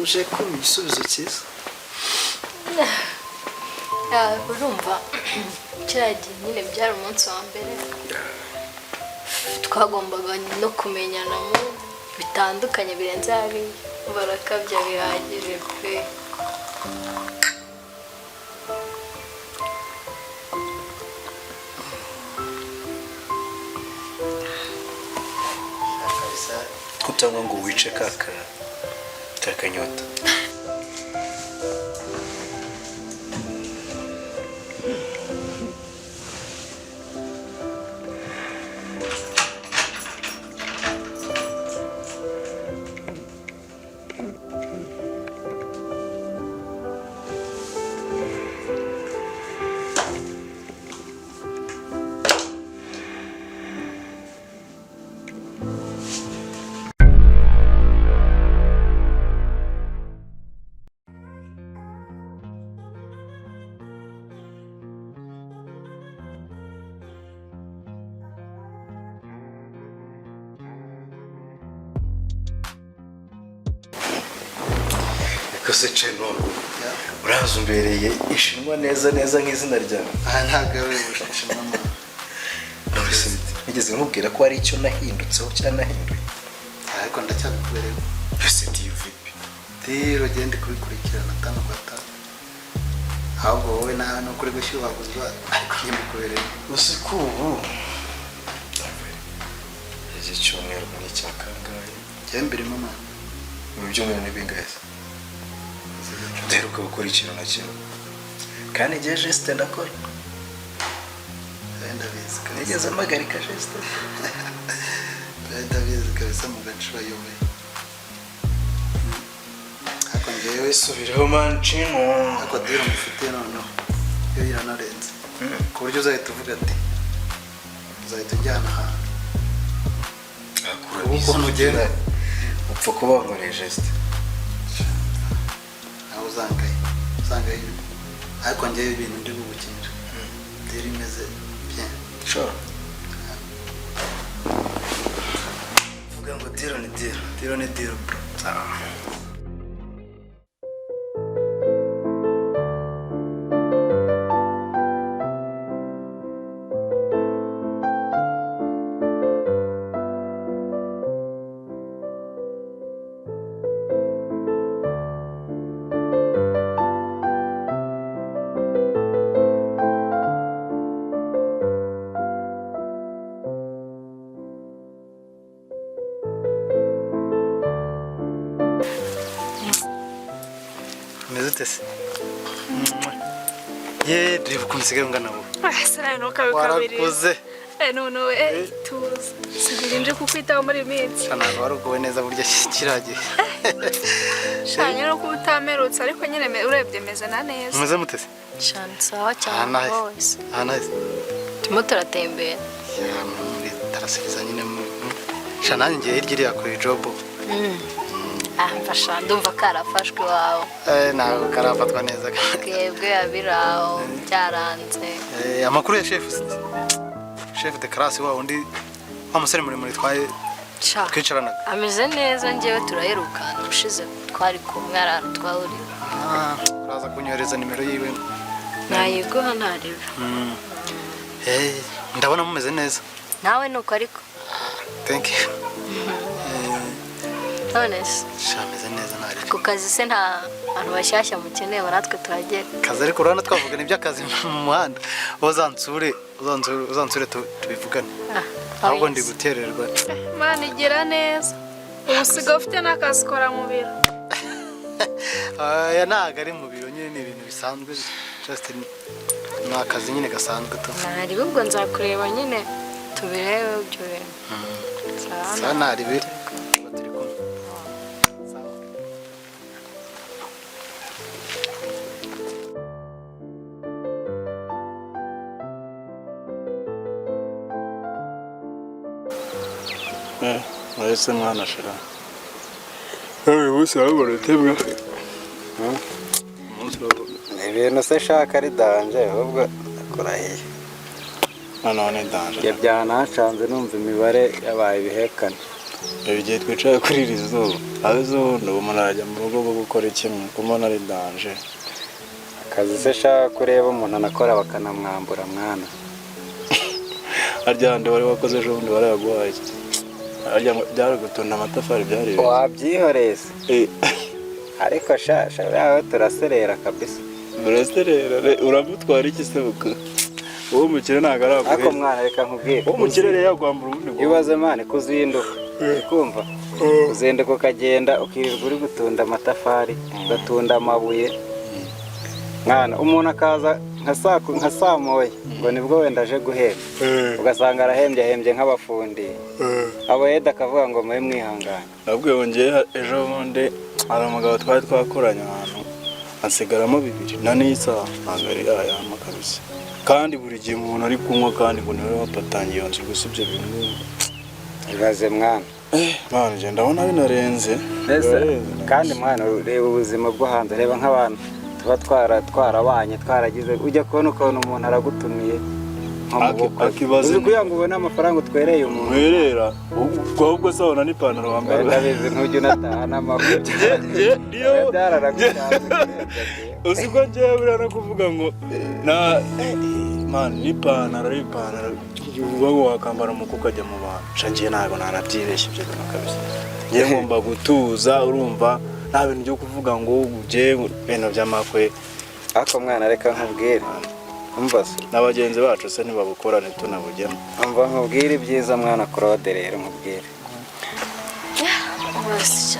Uje kumpa igisubizo cyiza. Urumva kiriya gihe nyine byari umunsi wa mbere twagombaga no kumenyana mu bitandukanye birenze hariya. Barakabya bihagije pe. Kutanywa ngo wice kakanyota. Ese Ceno, uraza umbereye ishinwa neza neza nk'izina ryawe. Aha ntabwo ari ubushinwa mama. None se nigeze nkubwira ko hari icyo nahindutseho cyangwa nahinduye? Ariko ndacyabikuberewe. Ese DVP Diro genda kubikurikirana tano kwa tano. Ahubwo wowe nawe ni ukuri gushyuhaguzwa, ariko njye mbikuberewe. Uzi ko ubu iki cyumweru ni icya kangahe? Njye mbirimo mama. Ibi byumweru ni bingahe se? Ndaheruka gukora ikintu na kimwe kandi igihe geste ndakora. Ndabizi kabisa. Nigeze mpagarika geste. Ndabizi kabisa mu gace urayoboye. Ariko njyewe Subireho mancino. Ariko diro mufite noneho yo iranarenze ku buryo uzahita uvuga ati uzahita ujyana ahantu ubu ukuntu ugenda. Upfa kuba wankoreye geste. Nawe uzangaye uzangaye, ariko njyewe ibintu ndi bugukinira diro imeze bien. Sure. Vuga ngo diro ni diro. Diro ni diro bro. Umeze ute se? Ye, reba ukuntu usigaye ungana wowe. Sinari ntukabikabiriza. Warakuze. None tuza sigira nje kukwitaho muri iyi minsi. Sha, ntabwo wari uguwe neza burya kiriya gihe. Shanye no kuba utamerutse, ariko nyine urebye meze na neza. Umeze mute se? Shana sawa cyane rwose. Ahantu hahise. Turimo turatembera. Ya, muri tarasiriza nyine sha nanjye ngiye hirya iriya kuri jobu. Mfasha ndumva karafashwe iwawe. Ntabwo karafatwa neza. Twebwe abiraho byaranze. Amakuru ya chef, chef de classe wa undi wa musore muremure twaye Sha, twicaranaga. ameze neza, njyewe turaherukana ubushize twari kumwe ari ahantu twahuriye. Uraza kunyohereza nimero yiwe. Nayiguha ntarebe. Ndabona mumeze neza. Nawe nuko ariko. Thank you. None se Sha meze neza ntari. ku kazi se nta bantu bashyashya mukeneye natwe turagera? Kazi ariko urabona twavugana iby'akazi mu muhanda. Uzansure uzansure tubivugane. Ahubwo ndi gutererwa. Imana igira neza, ubu usigaye ufite n'akazi ukora mu biro. Aya ntabwo ari mu biro nyine, ni ibintu bisanzwe, just ni akazi nyine gasanzwe tu. Ntari ubwo nzakureba nyine tubirebe ibyo bintu. Sa ntari biri. Turi kumwe. Sawa. Uretse mwana shira. Uyu munsi urabona utebwa. Ibintu se shaka ari danje, ahubwo ndakurahiye. Noneho ni danje. Ibyo byanancanze numva imibare yabaye ibihekane. Reba igihe twicaye kuri iri zuba. Abizo ubundi umuntu arajya mu rugo rwo gukora kimwe kumbona ari danger. Akazi se shaka kureba umuntu anakora bakanamwambura mwana. Harya handi wari wakoze ejo bundi barayaguhaye. Harya byari gutunda amatafari byari. Wabyihoreye se. Ariko sha sha turaserera kabisa. Turaserera uramutwara iki se buka? Uwo mukire ntago araguhe. Ariko mwana reka nkubwire. Uwo mukire rero yakwambura ubundi. Ibaze mwana kuzinduka. Ukumva? Uzinduka ukagenda ukirirwa uri gutunda amatafari, ugatunda amabuye. Mwana umuntu akaza nka saa moya ngo nibwo wenda aje guhemba. Ugasanga arahembye ahembye nk'abafundi. Abo yeda akavuga ngo mwe mwihangane. Nabwo yongeye ejo bundi hari umugabo twari twakoranye ahantu asigaramo 2 na n'isaha ntabwo ari ayama kabisa. Kandi buri gihe umuntu ari kunywa kandi ngo niwe wapatangiye iyo nzu gusa ibyo bintu. Ibaze mwana. Mwana nje ndabona binarenze. Kandi mwana reba ubuzima bwo hanze reba nk'abantu tuba twarabanye twaragize ujya kubona ukuntu umuntu aragutumiye uzi kugira ngo ubone amafaranga utwereye umuntu werera ubwo se wabona n'ipantaro wambara ndabizi ntujya unataha n'amaguru uzi ko njyewe buriya no kuvuga ngo na man n'ipantaro ipantaro uvuga ngo wakambara umuku ukajya mu bantu sha njyewe ntabwo nanabyibeshye ibyo bintu kabisa njyewe ngomba gutuza urumva nta bintu byo kuvuga ngo ujye ibintu by'amakwe. Ariko mwana reka nkubwire umva se n'abagenzi bacu se ntibabukora ntitunabujyemo. Umva nkubwire ibyiza mwana Claude rero nkubwire.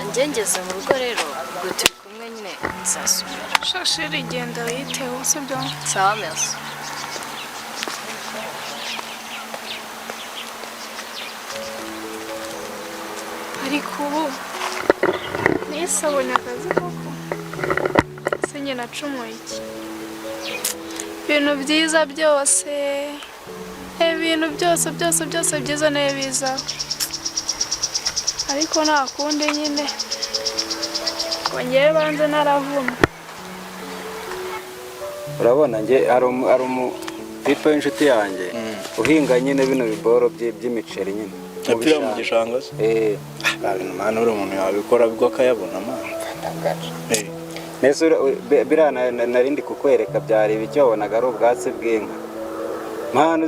Njye ngeze mu rugo rero ubwo turi kumwe nyine nzasubira. Shashiri genda wiyiteho sibyo? Sawa merci. Ariko ubu nisabonye akazi koko se njye nacumuye iki? Ibintu byiza byose ibintu byose byose byose byiza niyo bizaho ariko nta kundi nyine ngo ngewe banze naravumwe. Urabona nge hari umutipe w'inshuti yanjye uhinga nyine bino biboro by'imiceri nyine yapfira mu gishanga se. Mwana uri umuntu yabikora bwo akayabona mwana. Nese biriya narindi kukwereka byari ibiki wabonaga ari ubwatsi bw'inka. Mwana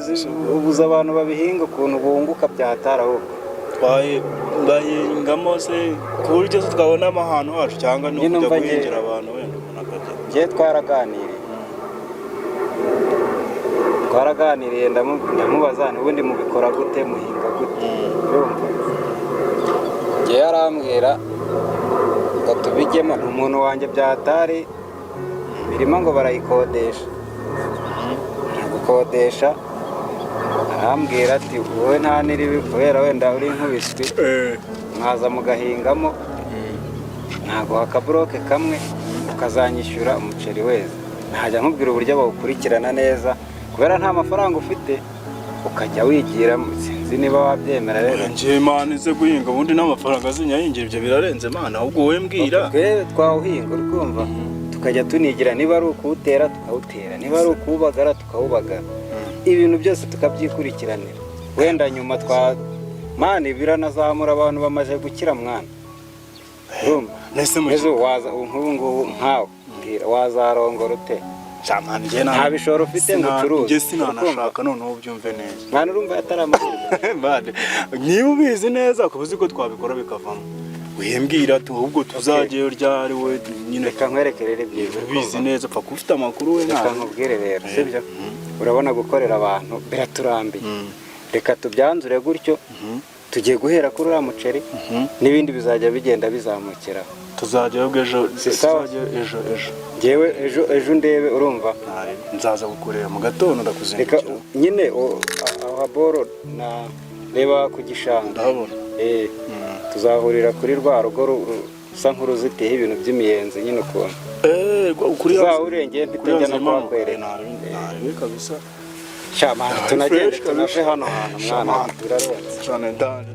ubuza abantu babihinga ukuntu bunguka byahatara ahubwo. Twahingamo se ku buryo twabona ahantu hacu cyangwa no kujya guhingira abantu wenda umuntu akajya. Njye twaraganiriye ndamubaza ubundi mubikora gute muhinga gute urumva. Njye yarambwira ngo tubijyemo ni umuntu wanjye byahatari imirima ngo barayikodesha gukodesha arambwira ati wowe nta n'iribi kubera wenda uri nk'ubiswi mwaza mugahingamo ntaguha akaburoke kamwe ukazanyishyura umuceri weze ntajya nkubwira uburyo bawukurikirana neza kubera nta mafaranga ufite ukajya wigira sinzi niba wabyemera rero. Njye mana ize guhinga ubundi n'amafaranga azinyahingira ibyo birarenze mana ahubwo wowe mbwira. Twe twawuhinga uri kumva tukajya tunigira niba ari ukuwutera tukawutera niba ari ukuwubagara tukawubagara ibintu byose tukabyikurikiranira wenda nyuma twa mani biranazamura abantu bamaze gukira mwana. Urumva nese waza nk'ubu ngubu nkawe mbwira wazarongora ute? Nta bishoro ufite ngo ucuruze. Njye sinanashaka noneho ubyumve neza. Mwana urumva atari amahirwe. Niba ubizi neza ukaba uzi ko twabikora bikavamo. Wembwira ahubwo tuzajyayo ryari we nyine. Reka nkwereke rero ibyiza. Ubizi neza upfa kuba ufite amakuru we Reka nkubwire rero sibyo? Urabona gukorera abantu biraturambiye. Reka tubyanzure gutyo tugiye guhera kuri uriya muceri n'ibindi bizajya bigenda bizamukiraho. Tuzajyayo ejo ejo ejo. Njyewe ejo ejo ndebe urumva. Nzaza kukureba mu gatondo ndakuzindukira. Reka nyine aho boro na reba ku gishanga. Ndahabona. Tuzahurira kuri rwa rugo rusa nk'uruzitiye ibintu by'imiyenzi nyine ukuntu. Kuri uzahurengeye mpite no kuhakwereka. Narebe kabisa. Sha tunagende tunave hano hantu mwana birarenze. Cyane ndanje.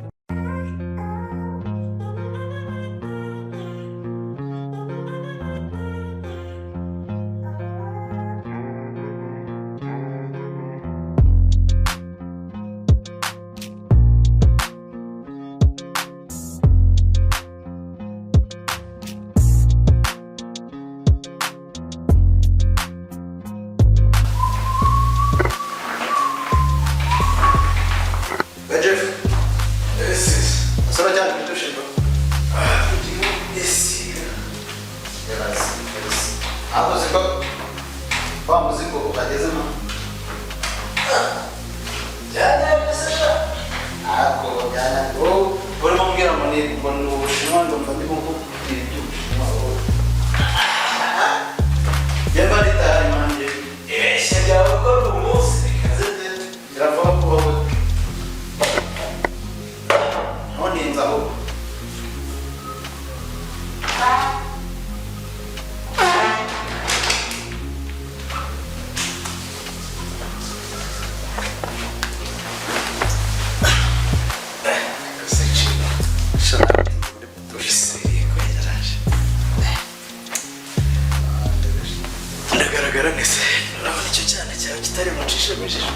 Bishimishije.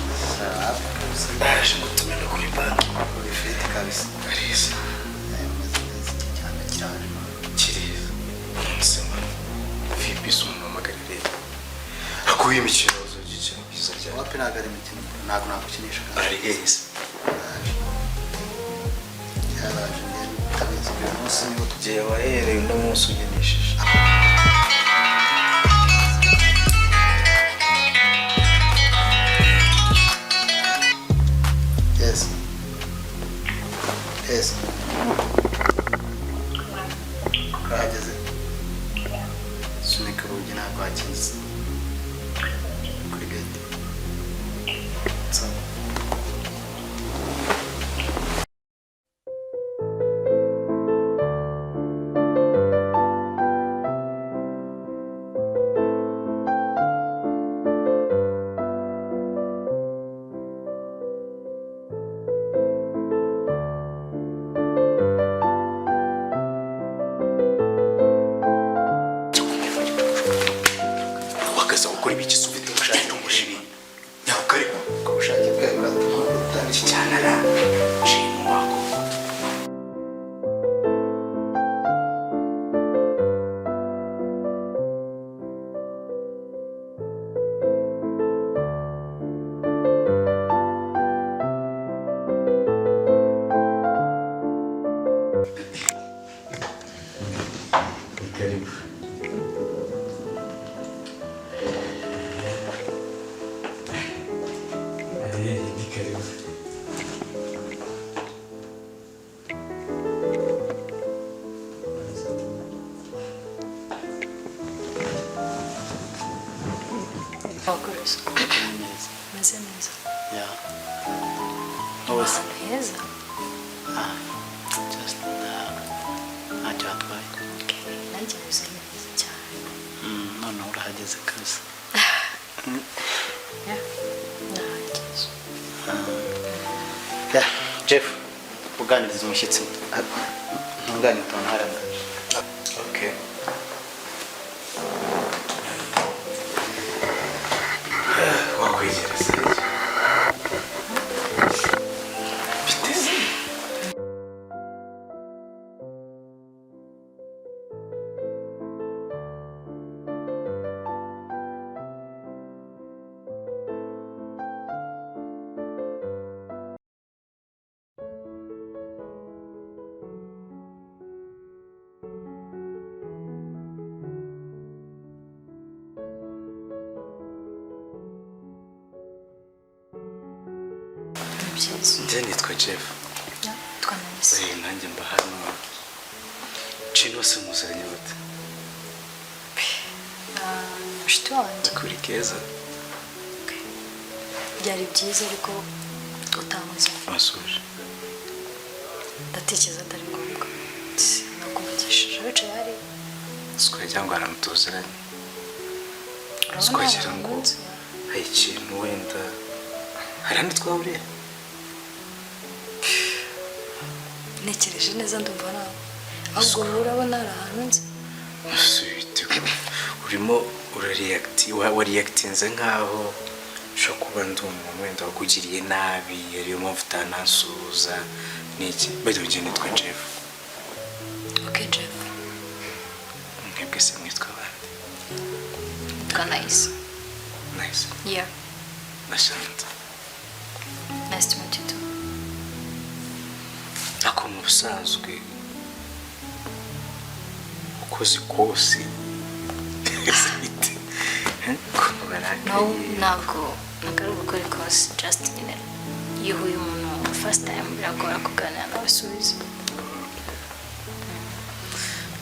Ndaje ngutume no kuri banki. Uri fit kabisa. Arisa. Meze neza cyane kiraje. Kiriza. Nsema. VP si umuntu wamagarire. Akuye imikino uzogikina byiza cyane. Wapi ntabwo ari imikino, ntabwo nagukinisha kandi. Ari heza. Yaraje njye ndabizi uyu munsi niwo Igihe wahereye uno munsi ugenishije. Yes. Yes. Urahageze? Sunika urugi ntabwo hakinze. Kuri gate. Sawa. Wakaza gukora ibiki se ufite ubushake n'umurebe. Nyaruka ariko. Ku bushake bwawe buratuma utanga Iki cyanara. Shima wako. Karibu. Ni karibu. Abagorozi. Neza. Meze neza. Yeah. Wowe se? Ahantu heza. Ah, just ntacyo hatwaye. Okay, nanjye meze neza cyane. Noneho urahageze kabisa. Yeah, nahageze. Yeah, Jeff, uganiriza umushyitsi. Ntunganye utuntu hariya ndaje. Okay. Wakwegera se. Biteze. Ni byiza. Njye nitwa Jeff. Yeah, twananize. Nanjye mba hano. Chino se muzanye bate? Mushiti wanjye. Kuri keza. Byari byiza ariko utankoze. Wasuje. Ndatekereza atari ngombwa. Nakuvugishije wicaye hariya. Sikugira ngo ahantu tuziranye. Urabona Sikugira hari ngo umunsi. hari ikintu wenda hari ahandi twahuriye. Ntekereje neza ndumva nawe. Ahubwo wowe urabona hari ahantu nzi. Sweet. Urimo urariyakiti wariyakitinze nkaho ushobora kuba ndi umuntu wenda wakugiriye nabi ariyo mpamvu utanansuhuza n'iki bajya njye nitwa Jeff. Okay, Jeff. Mwebwe se mwitwa bande? Nitwa Nice. Nice. Yeah. Na Shanta. Nice to meet you too. Ariko mu busanzwe ukoze ikosi bite? Ukuntu No, barakaye. ntabwo ntabwo ari ugukora ikosi. Just nyine iyo uhuye umuntu first time biragora kuganira nawe asubiza.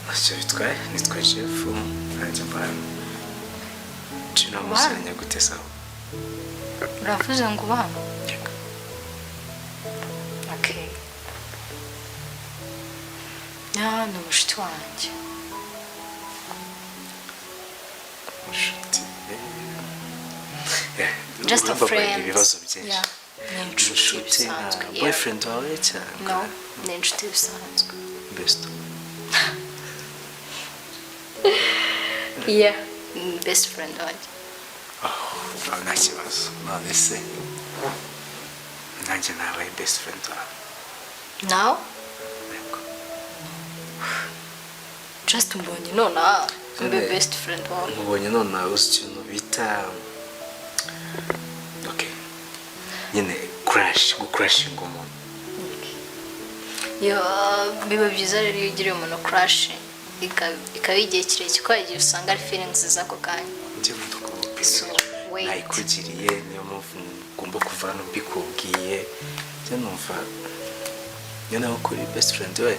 Ntacyo bitwaye nitwa Jeff nanjye mba hano. Chino muziranye gute sawa? Uravuze ngo uba hano? Okay. Ya, ni umushuti wanjye. Inshuti. Just a Urumva friend. ibibazo byinshi. Yeah. Ni inshuti Inshuti na bisanzwe. Yeah. boyfriend wawe cyangwa No, ni inshuti bisanzwe. best. Yeah. Ni best friend wanjye. Oh, nta kibazo. None se nanjye nabaye best friend wawe? Nawe? Yego. Just mbonye nonaha mbe Ebe. best friend wawe? Nkubonye none, uzi ikintu bita, okay, nyine crush, gucrushinga umuntu. Yo, biba byiza rero iyo ugiriye umuntu crush ikaba igihe kirekire, kuko hari igihe usanga ari feelings z'ako kanya. Njye nkunda kuba So, wait. Nayikugiriye, niyo mpamvu ngomba kuva hano mbikubwiye. Njye numva niyo nawe kuri best friend we,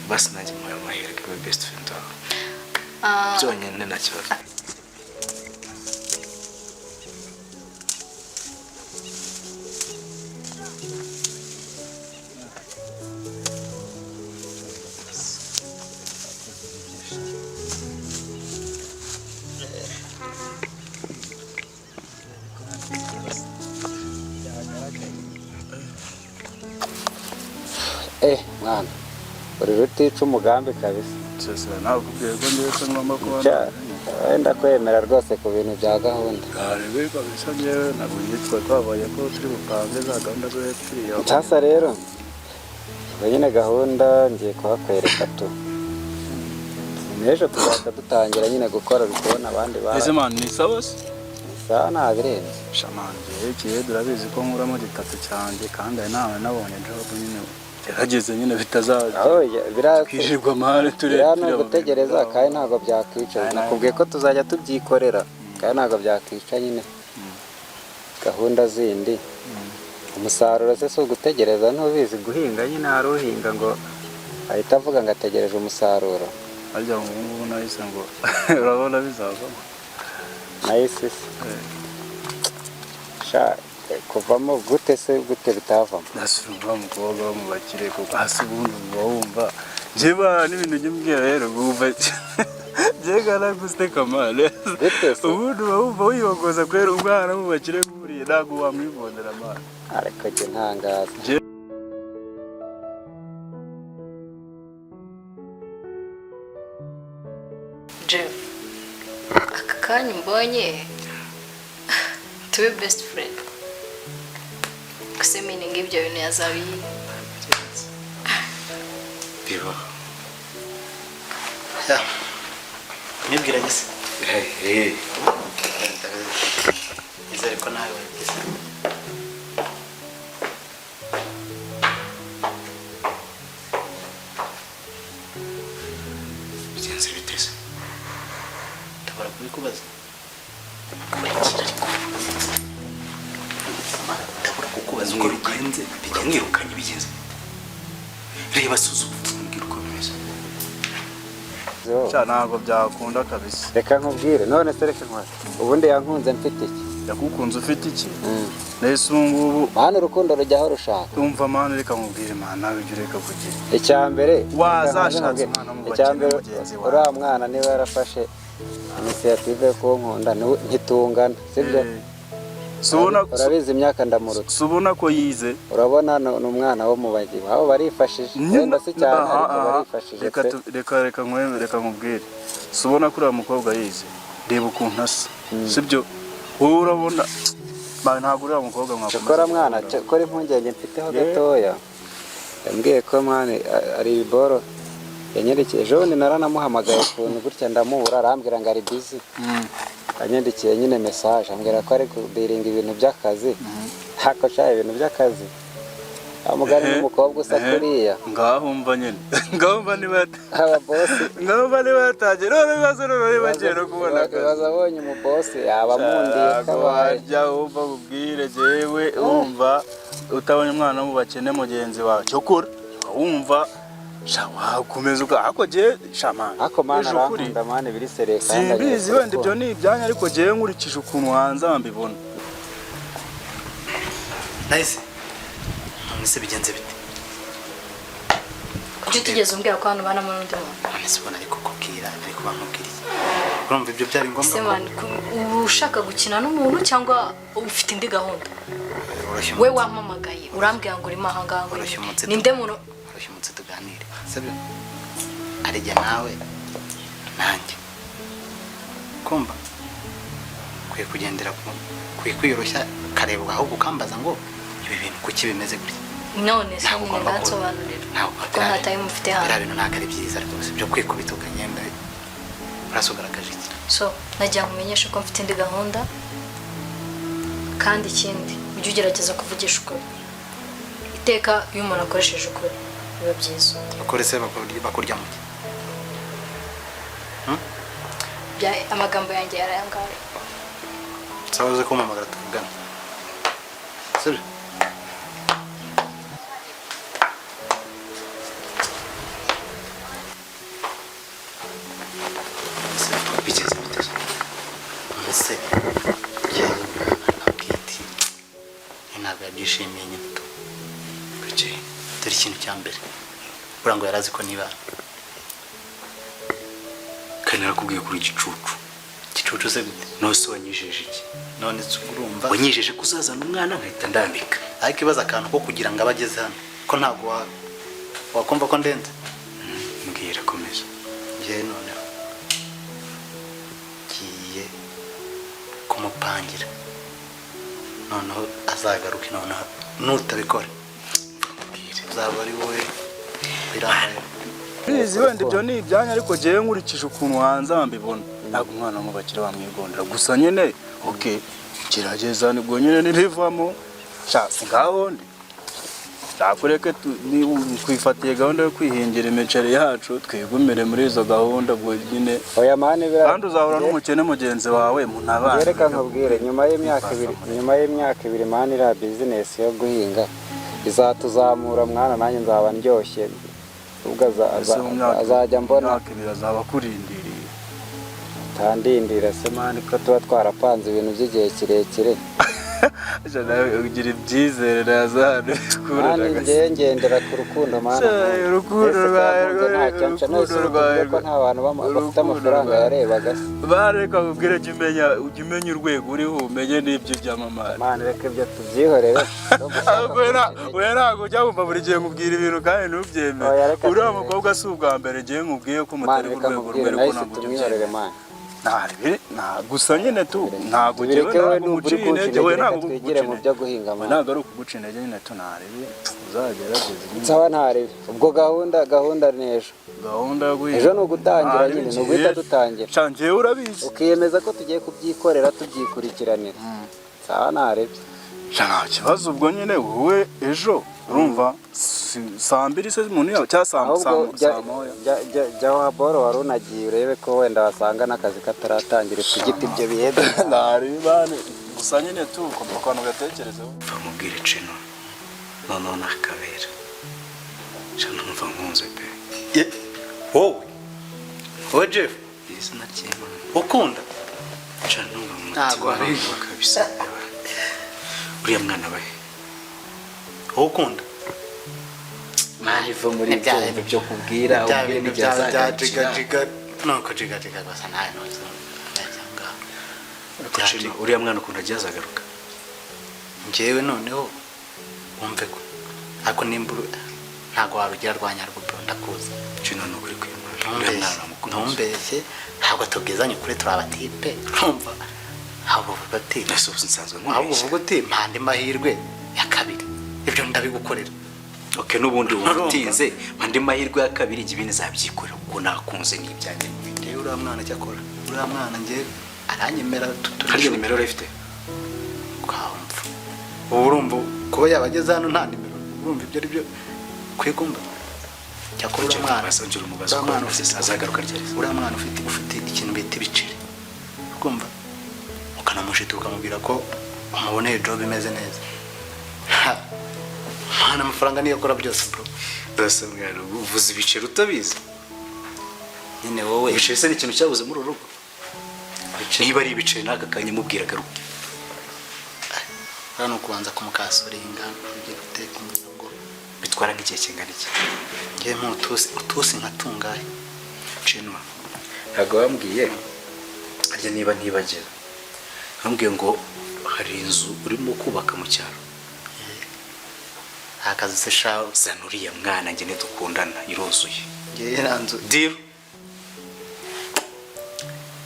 basi nanjye muhaye amahirwe we best friend wawe. Ah, byonyine nta kibazo. Eh mwana, uri rutica umugambi kabisa. Sasa nawe kubwiye ko ngiye ko ngomba kuba Cya, wenda kwemera rwose ku bintu bya gahunda. Karebe kabisa, njyewe ntabwo ngiye, twari twabaye ko turi bupange za gahunda zo hepfo. Sasa rero ubwo nyine gahunda ngiye kuhakwereka tu, n'ejo tuzahita dutangira nyine gukora, uri kubona abandi Ese bara man, ni sawa se? Sawa, ntabirenze. Shamani, ngiye kiye urabizi ko nkuramo gitatu cyanjye, kandi hari nawe nabonye job nyine, gerageze nyine bitazaza Aho biriya twirirwa amahane tureba. Biriya ni ugutegereza, kandi ntabwo byakwica. Nakubwiye ko tuzajya tubyikorera, kandi ntabwo byakwica nyine gahunda zindi. Umusaruro se si ugutegereza? Ntubizi guhinga nyine, hari uhinga ngo ahita avuga ngo ategereje umusaruro. Harya ngo ubu ngubu nahise ngo urabona bizavamo? Nahise se sha kuvamo gute se? Gute bitavamo? Nasura umukobwa wo mu bakire kuko hasi ubundi uba wumva njyewe n'ibintu ujya umbwira rero wumva njyewe karaguseka man. Gute se? Ubundi uba wumva wiyogoza kubera umwana mu bakire nk'uriya ntabwo wamwibonera man. Ariko jye ntangaza. Jeff, aka kanya umbonye tube best friend gusa, meaning ibyo bintu yazabiye? Bibaho. Ya, mwibwiranye se? Eh. Nizere ko nawe wabigize. Bigenze biteze? Ndabara kubikubaza. Kurikira ariko. Ndabura kukubaza uko bigenze. Uramwirukanye, bigenze? Reba, suzuma, mbwira uko bimeze. Sha, ntabwo byakunda kabisa. Reka nkubwire, none se reka nkubaze, ubundi yankunze mfite iki? Yakukunze ufite iki? Nahise ubu ngubu. Mwana, urukundo rujya aho rushaka. Umva man, reka nkubwire man, nawe ibyo ureka kugira. Icya mbere, Wazashatse umwana mu icya bakene mbere, mugenzi wawe. uriya mwana niba yarafashe initiative yo kunkunda, ntitungana, sibyo? Eh, si ubona Urabizi imyaka ndamuruta. Si ubona ko yize? Urabona ni umwana wo mu bagizi, aho barifashije, wenda si cyane, Aha, ariko aha. barifashije Reka pe. reka reka nkubwire, si ubona ko uriya mukobwa yize? Reba ukuntu asa, sibyo? Wowe urabona ba, ntabwo uriya mukobwa mwakomeza Cyokora mwana, gukundana. cyokora impungenge mfiteho gatoya, yambwiye ko mwana ari iboro yanyerekeye ejo bundi, naranamuhamagaye ukuntu gutya ndamubura, arambwira ngo ari busy. Yanyandikiye nyine message ambwira ko ari kudiringa ibintu by'akazi, ntako nshaka ibintu by'akazi amugani n'umukobwa usa kuriya. Ngaho mva nyine, ngaho mva niba Aba bosi. Ngaho mva niba yatangiye none ibibazo, none niba agiye no kubona akazi. Ibibazo, abonye umubosi yaba amundiye Ntabwo kabaye. wajya wumva ubwire jewe, wumva utabonye umwana mu bakene mugenzi wawe, cyokora wumva sha wakomeza uka ako je sha man. Ariko mana, Ejo ukuri. arankunda man, biri sérieux kandi Simbizi, anyereka wenda ibyo urukundo. ni ibyanyu, ariko jewe nkurikije ukuntu hanze mbibona. Nahise, none se bigenze bite? Kuki utigeze umbwira ko hano ubanamo n'undi muntu? None se ubona ari kukubwira, ari kuba nkubwira iki? Urumva ibyo byari ngombwa Ese ko man, uba ushaka gukina n'umuntu cyangwa ufite indi gahunda? Oroshya We umutsi. wampamagaye urambwira ngo urimo ahangaha ngo Oroshya umutsi. ninde muntu? Oroshya umutsi tuganire, sibyo? Arijya nawe nanjye kumva. Ukwiye kugendera ku, ukwiye kwiyoroshya, ukareba, ahubwo ukambaza ngo ibi bintu kuki bimeze gutya. None se Ntabwo nyine ugomba ngansobanurira ntabwo ko nta time mfite biriya hano. bintu ntabwo ari byiza rwose, byo kwikubita ukagenda urasugaragaje iki? So nagira ngo umenyeshe ko mfite indi gahunda, kandi ikindi, ujye ugerageza kuvugisha ukuri iteka. Iyo umuntu akoresheje ukuri biba byiza. Ukuri se bakurya mu ki? Amagambo yanjye yarayangaye. Sawa, uze kumpamagara tuvugane, sibyo? Bigeze bite? Mbese njyewe nabwiye ati ntabwo yabyishimiye nyine tu. Kuki? Dore ikintu cya mbere, buriya ngo yari azi ko niba Kandi narakubwiye kuri igicucu. Gicucu se gute? None se wanyijeje iki? None se urumva Wanyijeje ko uzazana umwana nkahita ndambika. Ariko ibaza akantu ko kugira ngo abe ageze hano, ko ntabwo wakumva ko ndenze. Mbwira, komeza. Njyewe noneho ngiye kumupangira, noneho azagaruke, noneho nutabikora Mbwira. uzaba ari wowe birambaye. Bizi wenda ibyo ni ibyanyu, ariko njyewe nkurikije ukuntu hanze mbibona, ntabwo umwana w'umubakire bamwigondera. Gusa nyine okay, gerageza, nibwo nyine nibivamo sha ngaho ndi nakureke. Twifatiye gahunda yo kwihingira imiceri yacu, twigumire muri izo gahunda ubwo nyine. Oya man, biriya Kandi uzahura n'umukene mugenzi wawe munabana. Reka nkubwire, nyuma y'imyaka 2, man, iriya business yo guhinga izatuzamura mwana, nanjye nzaba ndyoshye ubwo Ese mu myaka azajya mbona. Imyaka 2 azaba akurindiriye. Tandindira se man, ko tuba twarapanze ibintu by'igihe kirekire? Aja nawe ugira ibyizere nazane. Man, njyewe ngendera ku rukundo, man. Cya, urukundo Ese rwawe, kakunze ntacyo nca none se urukundo urukundo rwawe, ko nta bantu bafite urukundo amafaranga rwawe. yarebaga se? Bareka nkubwire, jya umenya urwego uriho, umenye n'ibyo byamamare. Man, reka ibyo tubyihorere. Ahubwo we ntabwo ujya wumva, buri gihe nkubwira ibintu kandi ntubyemere. Oya, reka Uriya tubireke. mukobwa si ubwa mbere ngiye nkubwiye ko Man, mutari ku reka rwego nkubwire, rumwe, ariko nahise ntabwo ujya tumwihorere ubyemera. man. Gusa nyine tu ntabwo njyewe Tubireke, wowe ntabwo numva uri nguciye kunca intege, we intege, ntabwo reka twigire mu nguca byo intege. guhinga, We man. ntabwo ari ukuguca intege nyine tu, ntarebe uzagerageze nyine. Nsaba ntarebe ubwo gahunda ni ejo. Gahunda yo guhinga. Ejo ni ugutangira Ntarebe nyine, ni uguhita ngiye. dutangira. Sha, njyewe urabizi. Ukiyemeza ko tugiye kubyikorera, tubyikurikiranira. Sawa, ntarebe. Sha, nta kibazo, ubwo nyine wowe ejo urumva saa 2 se umuntu yaba cyangwa saa Ahubwo saa jya saa moya. jya wa boro wari unagiye, urebe ko wenda wasanga n'akazi kataratangira utugiti ibyo bihebe. Ntarebe gusa nyine tu ugomba akantu gatekerezeho. Mva mubwire Cino, noneho nakabera sha, numva nkunze pe. Wowe, wowe Jeff? Izina ry'Imana. Ukunda? Sha, numva mu Ntabwo mutima ari. wanjye kabisa. Uriya mwana bahe? Wowe ukunda? Nariva muri Ni bya ibyo bintu byo kubwira bya ubwire bintu n'igihe bya bya jiga azagarukira. jiga, nuko jiga jiga gusa nawe ntuzi. Ariko Cino, uriya mwana ukuntu agiye azagaruka. Njyewe noneho wumve ko ariko nimba ntabwo warugira rwa nyarwo bro, ndakuzi. Cino, ni ukuri kw'Imana, uriya mwana Ntumbeshye, uramukunda. ntumbeshye, ntabwo tubwizanye ukuri, turi abatipe, urumva? Ahubwo uvuga uti Ese ubu nsanzwe ahubwo nkubeshya? uvuga uti mpande mahirwe ya kabiri, ibyo ndabigukorera. Okay, n'ubundi wumva Urumva? utinze andi mahirwe ya kabiri, igihe ibindi nzabyikorera kuko nakunze n'ibyanjye n'ibindi. Njyewe uriya mwana, cyakora uriya mwana njye aranyemera Harya nimero urayifite? Ukamva ubu, urumva kuba yaba ageze hano nta nimero, urumva ibyo ari byo ukwiye kumva? Cyakora uriya mwana Ongera umubaze uriya uko mwana bimeze, ufite azagaruka ryari? Uriya mwana ufite ikintu bita ibiceri, ukumva ukanamushita, ukamubwira ko umuboneye job imeze neza. Ha, mwana, amafaranga niyo akora byose bro. Dase mwana, uvuze ibiceri utabizi. Nyine wowe Ibiceri se ni ikintu cyabuze muri uru rugo? Niba ari ibiceri, n'aka kanya mubwira agaruke. Hano ukubanza kumukasuringa, ugiye guteka umuriro ngo Bitwara nk'igihe kingana iki? Ngiye mu utusi utusi nka tungahe. Chinwa, ntabwo wambwiye harya, niba ntibagira, wambwiye ngo hari inzu urimo kubaka mu cyaro. Akazi se shawe? Zana uriya mwana njye dukundana, iruzuye. Ngiye iriya nzu. Deal.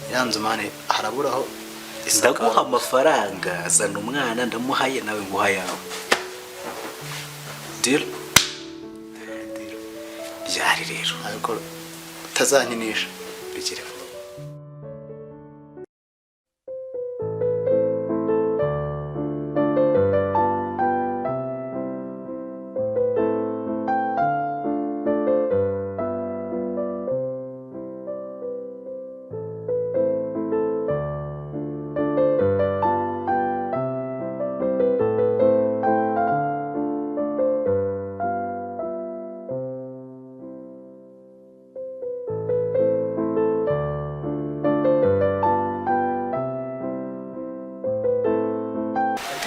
Iriya nzu man, haraburaho Ndaguha amafaranga, zana umwana, ndamuhaye, nawe nguha yawe. Deal ryari rero? Ariko utazankinisha. Bigire vuba.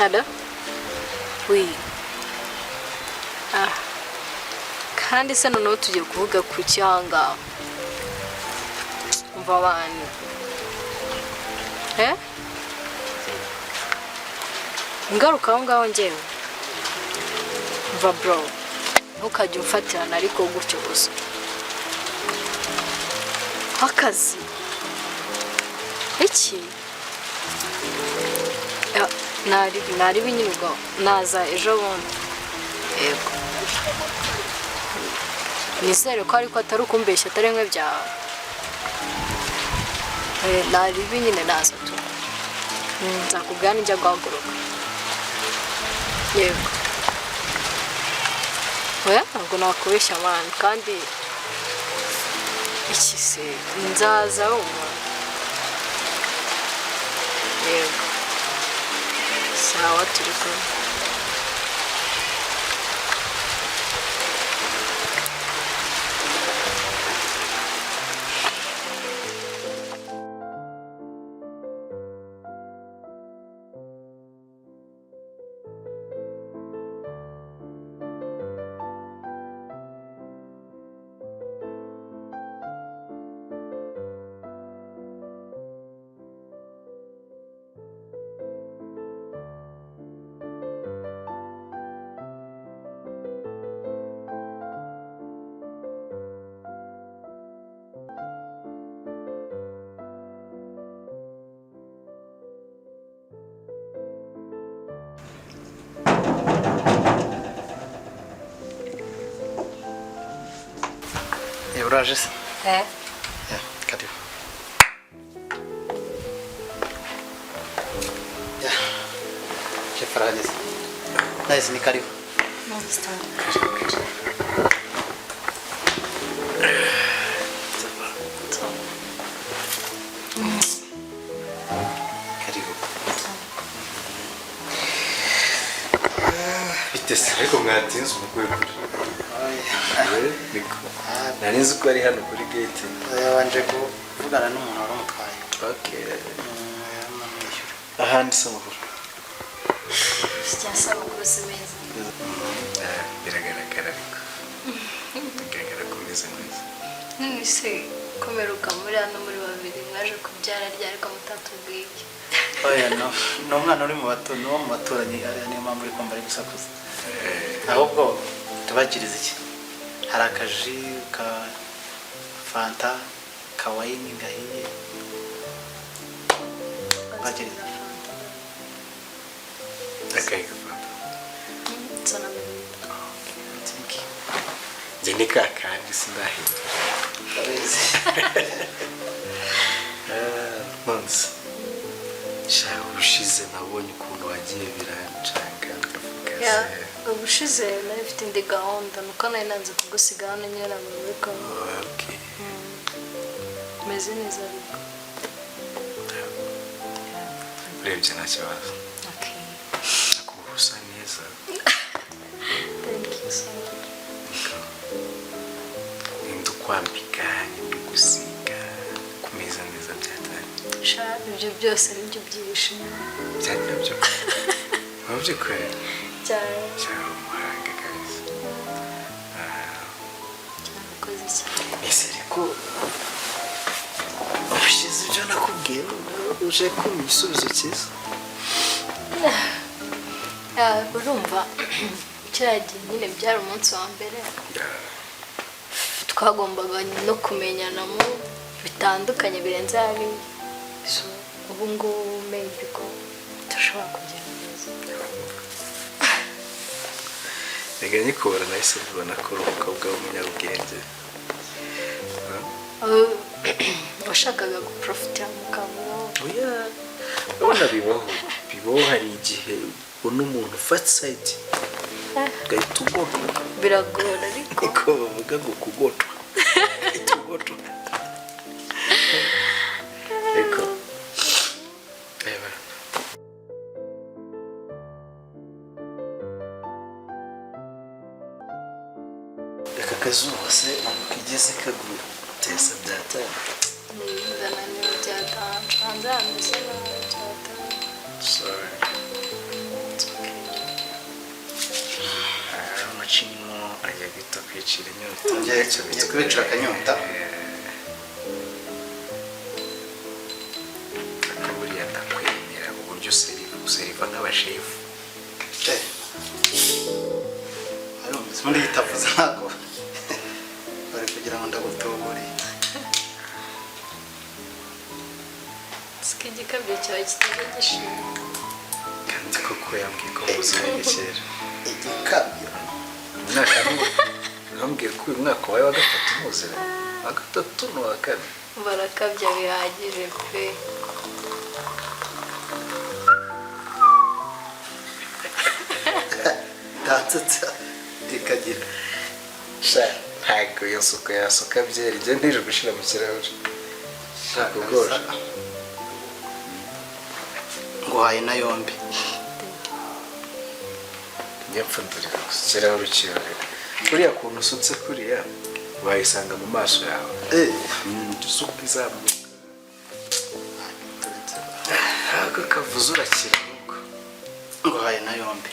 Allô? Oui. Ah. Kandi se noneho tugiye kuvuga ku cyanga. Umva abantu. Eh? Ingaruka aho ngaho njyewe. Umva bro. Ntukajye umfatirana ariko gutyo gusa. Akazi. Iki? Ya, nari nyine ubwo naza ejo bundi, yego. Nizere ko ariko atari ukumbeshya, atari bimwe byawe. Nari nyine naza tu. Nzakubwira nijya guhaguruka. Yego, oya, ntabwo nakubeshya abantu. Kandi iki se, nzaza wumva. Yego, sawa, turi kumwe. Uraje se? Eh. Yeah, karibu. Yeah. Chef arahageze. Nice, ni karibu. Karibu. Karibu. Bite se? Ariko mwatinze umukwe kure. Niko. Nari nzi ko ari hano kuri gate. Yabanje kuvugana n'umuntu wari umutwaye. Okay. Namwishyura. Ahandi se amakuru? Cyasa, amakuru si meza. Biragaragara, ariko. Bigaragara ko umeze neza. None se komeruka muri hano muri babiri, mwaje kubyara ryari ko mutatubwiye? Oya, no. Ni umwana uri mu batu, ni uwo mu baturanyi, ariya niyo mpamvu uri kumva ari gusakuza. Ahubwo tubakiriza iki? Hari akaji ka fanta, ka wine gahiye. Bakiriza. Akahe gafanta? Nsana Mirinda. Thank you. Njye ni ka kandi sindahindura. Ndabizi. Nonse. Sha, ubushize nabonye ukuntu wagiye birancanga, ndavuga Ya, se. ubushize nari mfite indi gahunda, nuko nari nanze kugusiga hano nyine ntabwo muri kumwe. Okay. Meze neza ariko. Urebye nta kibazo. Okay. Ariko uba usa neza. Thank you so much. Niko. Ninde ukwambika, ninde ugusiga, kumeza neza byatari? Sha, ibyo byose nibyo byishimo. Byari nabyo. Mu by'ukuri. Cyane. Cyari umuhanga kabisa. Urakoze cyane. Ese ariko ubushize ibyo nakubwiye, noneho uje kumpa igisubizo cyiza? Ya, urumva kiriya gihe nyine byari umunsi wa mbere, twagombaga no kumenyanamo bitandukanye birenze hariya. So, Ubu ngubu maybe ko tudashobora kugenda neza. Reka nyikubona nahise mbibona ko uri umukobwa w'umunyabwenge. Washakaga guprofitira mu kabuno? Oya, urabona bibaho, bibaho. Hari igihe ubona umuntu first sight ugahita ugotwa. Biragora ariko. Niko bavuga ngo kugotwa, ugahita ugotwa. Ariko reba, aka kazuba se ntabwo kigeze kaguteza byatanga? Ndananiwe byatanje, hanze hameze nabi byatanje. Sorry. It's okay. Amacinyimo ajya guhita kwicira inyota. Ngiye kubicira akanyota. Ariko buriya ndakwemera uburyo useriva, useriva nk'abashefu. Arumvise ubundi yitavuze, ntabwo bari kugira ngo ndagutuburiye. Siko igikabyo cyawe kitajya gishira. Kandi koko yambwiye ko muziranye kera. Igikabyo? Umwaka yambwiye ko uyu mwaka wabaye wa gatatu muziranye, wa gatatu n'uwa kane. Barakabya bihagije pe. Ndansetse ikagira. Sha, ntabwo iyo suka yasuka byeri, njye ntije gushyira mu kirahure. Kugora. Nguhaye na yombi. Njye mpfundurira gusa ikirahure ukiyorera. Kuriya kuntu usutse kuriya wayisanga mu maso yawe. Isuka izamuka ako kavuze, urakira ahubwo. Nguhaye na yombi.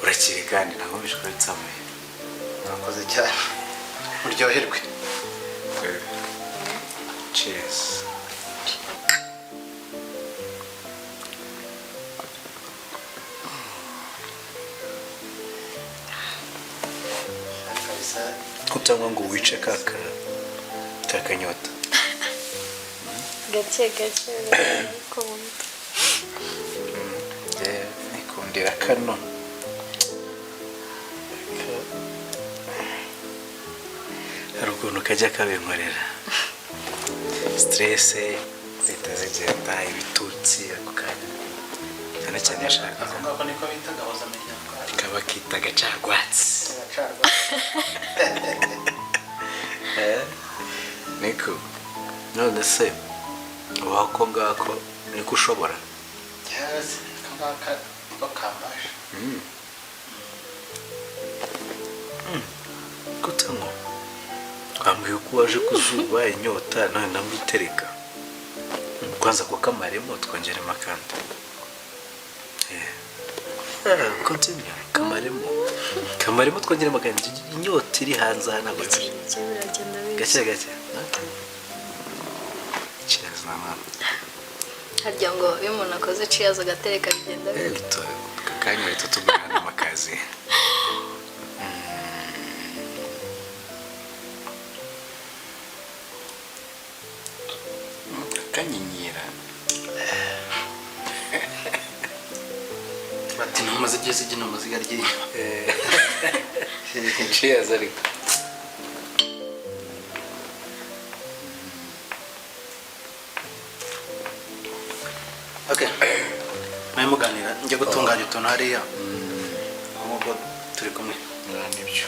Urakire kandi ntabwo bishwe bitsamuye. Murakoze cyane, muryoherwe. Cheers. Kabisa. Kutanywa ngo wice ka kanyota. Gake gake birabikunda. Njye nikundira kano. Hari ukuntu kajya kabinkorera, stress zihita zigenda, ibitutsi ako kanya, cyane cyane yashaka. Ako ngako niko bita gahuzamiryango. Kaba kita gacarwatsi. Agacarwa. Niko none se wako ngako niko ushobora? Yes, aka ngaka niko kambaje. Kutanywa, wambwiye ko waje ku zuba, inyota none ndamwitereka kwanza ko kamaremo, twongeremo akandi. Continue, kamaremo, kamaremo, twongeremo akandi. Inyota iri hanze aha ntabwo Gake yoroshye. gake biragenda biza. Gake gake. Okay. Cheers na mama. Harya ngo iyo umuntu akoze cheers agatereka bigenda Eh, bite? Aka kanya bahita tugura n'amakazi. Akanyenyera. Bati intumwa zigiye zijya inama zigarya. Cheers ariko. Okay, mwe muganira, njye gutunganya utuntu hariya, ahubwo turi kumwe. Ah, nibyo.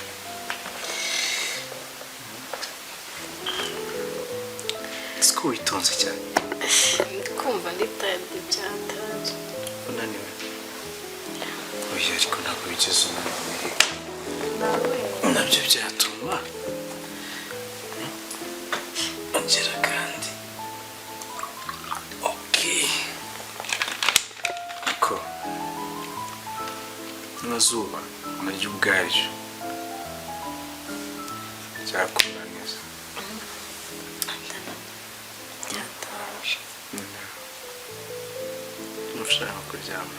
Siko witonze cyane? Ndi kumva ndi tired byatanje. Unaniwe? Oya, ariko ntabwo wigeze unaniwe. Nawe. Nabyo byatuma ongera kandi. Okay, ko n'azuba naryo ubwaryo cyakunaniza. Byatanje. Ushaka kuryama?